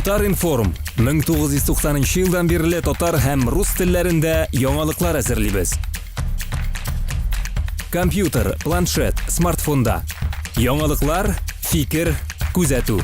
Татар-информ, 1990 нчы елдан бирле татар һәм рус телләрендә яңалыклар әзерлибез. Компьютер, планшет, смартфонда. Яңалыклар, фикер, күзәтү.